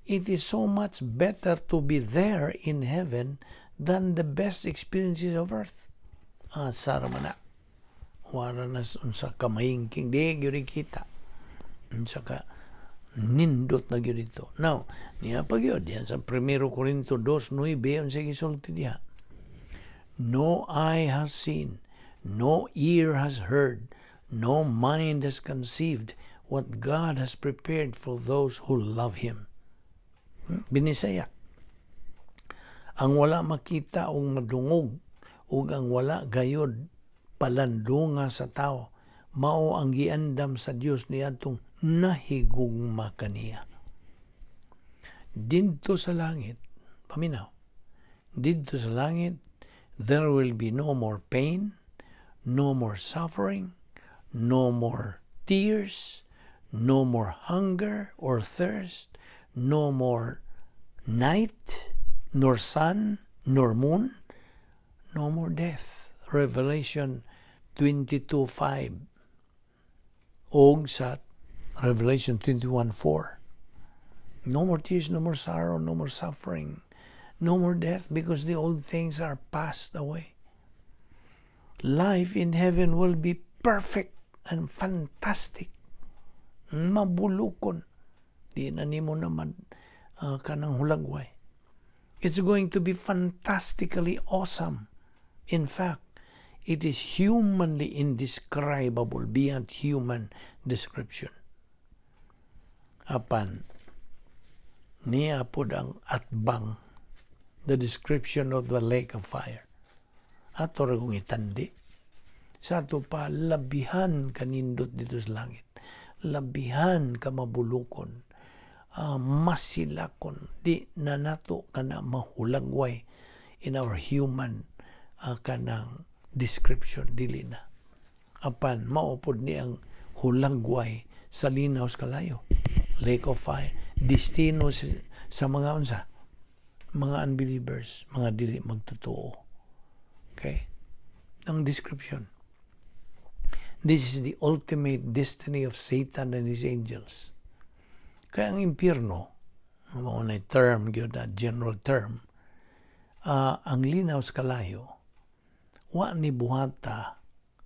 it is so much better to be there in heaven than the best experiences of earth. Ah, sara man na. Wara na unsa kamayingking di gyud kita. Unsa ka nindot na gyud ito. Now, niya pa gyud yan sa 1 Corinto 2:9, unsa gisulti diha? "No eye has seen, no ear has heard, no mind has conceived what God has prepared for those who love Him." Binisaya. Ang wala makita o madungog ug ang wala gayod palandunga sa tao, mao ang giandam sa Dios niadtong nahigugma kaniya. Didto sa langit, paminaw, didto sa langit, there will be no more pain, no more suffering, no more tears, no more hunger or thirst, no more night, nor sun, nor moon, no more death. Revelation 22:5 og sa Revelation 21:4. No more tears, no more sorrow, no more suffering, no more death, because the old things are passed away. Life in heaven will be perfect and fantastic. Mabulukon. Di na nimo naman kanang hulagway. It's going to be fantastically awesome. In fact, it is humanly indescribable, beyond human description. Apan, niya pod ang atbang, the description of the lake of fire. Ato ra kong itandi. Sa ato pa, labihan kanindot dito sa langit. Labihan ka mabulukon. Masilakon. Di na nato kana mahulagway in our human kanang description. Dili na. Apan, maupod ni ang hulagway sa linaw sa kalayo. Lake of fire. Destino sa mga unsa? Mga unbelievers, mga dili magtotoo. Okay? Ang description. This is the ultimate destiny of Satan and his angels. Kaya ang impyerno, mao na term gyud na general term, ang linaw sa kalayo, wa ni buhata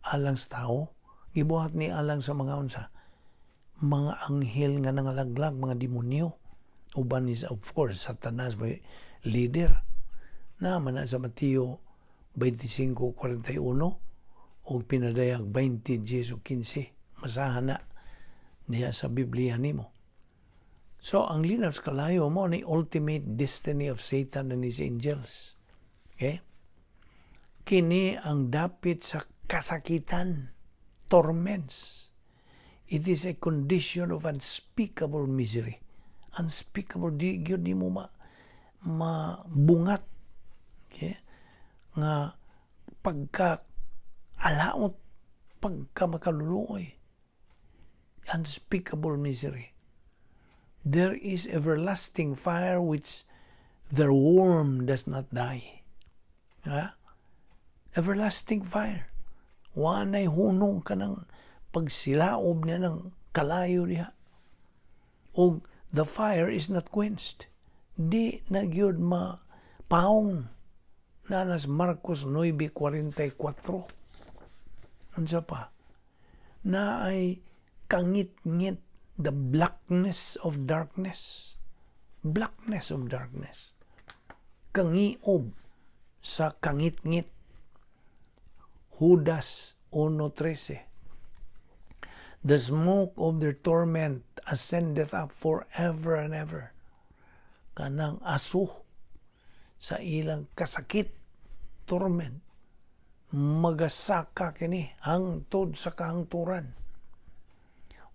alang sa tao, gibuhat ni alang sa mga unsa, mga anghel nga nangalaglag, mga demonyo, uban ni, of course, Satanas may leader. Na man sa Mateo 25:41, Og pinadayag 20:10 o 15. Masahan na niya sa Biblia nimo. So, ang linaw sa kalayo mao ni ultimate destiny of Satan and his angels. Okay? Kini ang dapit sa kasakitan, torments. It is a condition of unspeakable misery. Unspeakable, di gyud nimo ma mabungat. Okay? Nga pagka alaot, pagka makaluluoy. Unspeakable misery. There is everlasting fire which their worm does not die. Ha? Everlasting fire. Wa na'y hunong kanang pagsilaob niya ng kalayo diha. Og the fire is not quenched. Di na gyud mapaong nanas Marcos 9:44. Unsa pa? Naay kangit-ngit, the blackness of darkness. Blackness of darkness. Kangiob sa kangit-ngit. Judas 1:13. The smoke of their torment ascendeth up forever and ever. Kanang aso sa ilang kasakit, torment, magasaka kini hangtod sa kahangturan.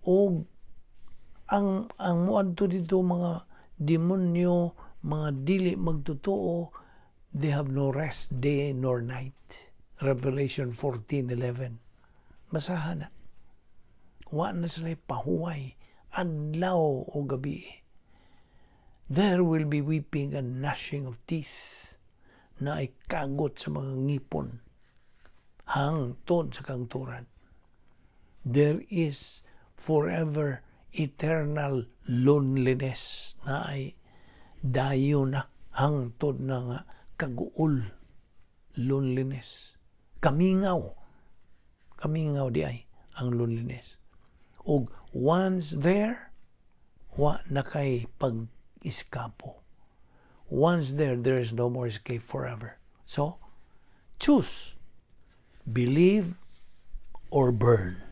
O ang muadto dito mga demonyo, mga dili magtotoo, they have no rest day nor night. Revelation 14:11. Basahan na. Wa na sila pahuway, adlaw o gabi. There will be weeping and gnashing of teeth, naay kagot sa mga ngipon hangtod sa kahangturan. There is forever eternal loneliness, naay dayo na hangtod na nga kaguol, loneliness, kamingaw, kamingaw di ay ang loneliness. Og once there, wa na kay pag-iskapo. Once there, there is no more escape forever. So choose: believe or burn.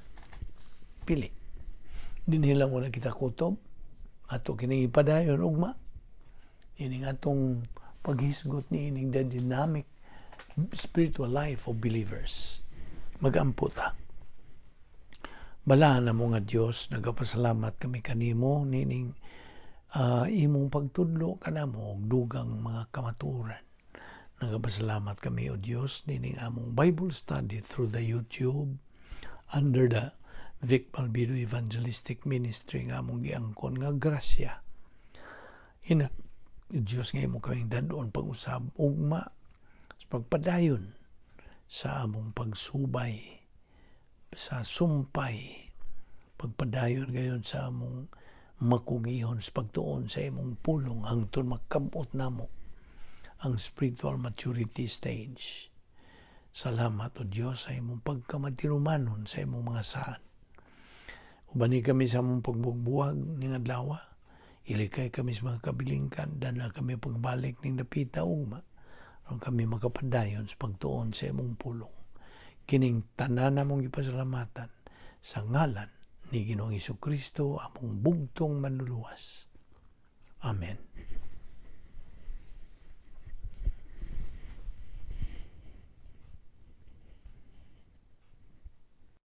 Pili. Dinhi lang muna kita kutob. Ato kining ipadayon ugma. Ining atong paghisgot ni ining the dynamic spiritual life of believers. Magampo ta. Balaan namo nga Dios, nagapasalamat kami kanimo nining imong pagtudlo kanamo og dugang mga kamatuoran. Nagapasalamat kami, O Dios, nining among Bible study through the YouTube under the Vic Balbido Evangelistic Ministry nga among giangkon nga grasya. Ina, Diyos, nga imo kaming dad-on pag-usab ugma sa pagpadayon sa among pagsubay sa sumpay, pagpadayon gayon sa among makugihon sa pagtuon sa imong pulong hangtod makabot namo ang spiritual maturity stage. Salamat, O Dios, sa imong pagkamatinumanon sa imong mga saad. Ubani kami sa among pagbugbuwag ning adlaw. Ilikay kami sa mga kabilingkan, dana kami pagbalik ning dapita ugma. Aron kami makapadayon sa pagtuon sa imong pulong. Kining tanan namong gipasalamatan sa ngalan ni Ginoong Kristo, among bugtong manluluwas. Amen.